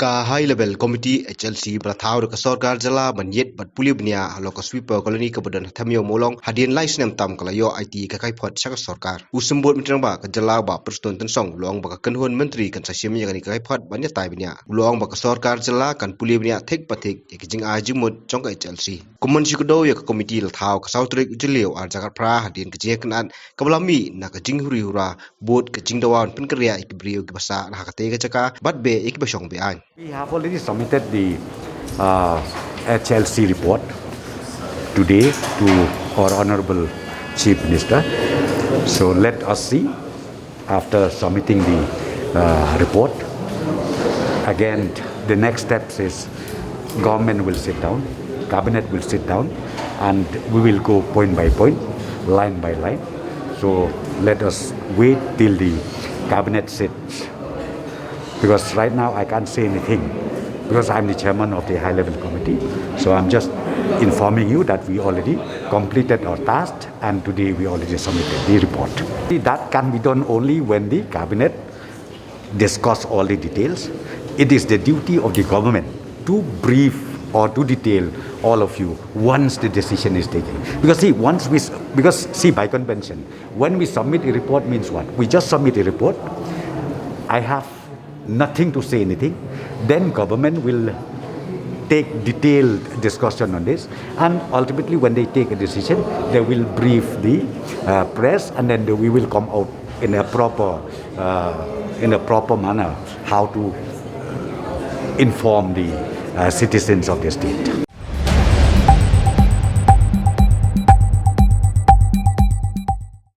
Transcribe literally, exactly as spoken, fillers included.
Ka High Level Committee H L C ba la thaw da ka sorkar jylla ban ïit bad pule bniah halor ka sweeper colony kaba don ha Thamiawmawlong hadien lai snem tam ka la ïoh aiti ïa ka kaiphod sha ka sorkar. U Symbud Myntri Rangbah ka jylla Bah Prestone Tynsong u la ong ba ka kynhun myntri kan sa shim ïa kane ka kaiphod ban ïatai bniah. U la ong ba ka sorkar jylla kan pule bniah thik pa thik ïa ka jingai jingmut jong ka H L C. Kumno shi kdew ïa ka komiti la thaw ka saw tarik u Jylliew ar hajar khatphra hadien ka jingïakynad kaba la mih na ka jinghuri hura bud ka jingdawa ban pynkynriah ïa ki briew kiba sah ha katei ka jaka bad beh ïa kiba shong be-aiñ. We have already submitted the uh, H L C report today to our Honorable Chief Minister. So let us see after submitting the uh, report. Again, the next steps is government will sit down, cabinet will sit down, and we will go point by point, line by line. So let us wait till the cabinet sits. Because right now I can't say anything because I'm the chairman of the high level committee. So I'm just informing you that we already completed our task and today we already submitted the report. That can be done only when the cabinet discuss all the details. It is the duty of the government to brief or to detail all of you once the decision is taken. Because see, once we, s- because see, by convention, when we submit a report means what? We just submit a report. I have nothing to say anything. Then government will take detailed discussion on this, and ultimately when they take a decision, they will brief the uh, press, and then we will come out in a proper uh, in a proper manner how to inform the uh, citizens of the state.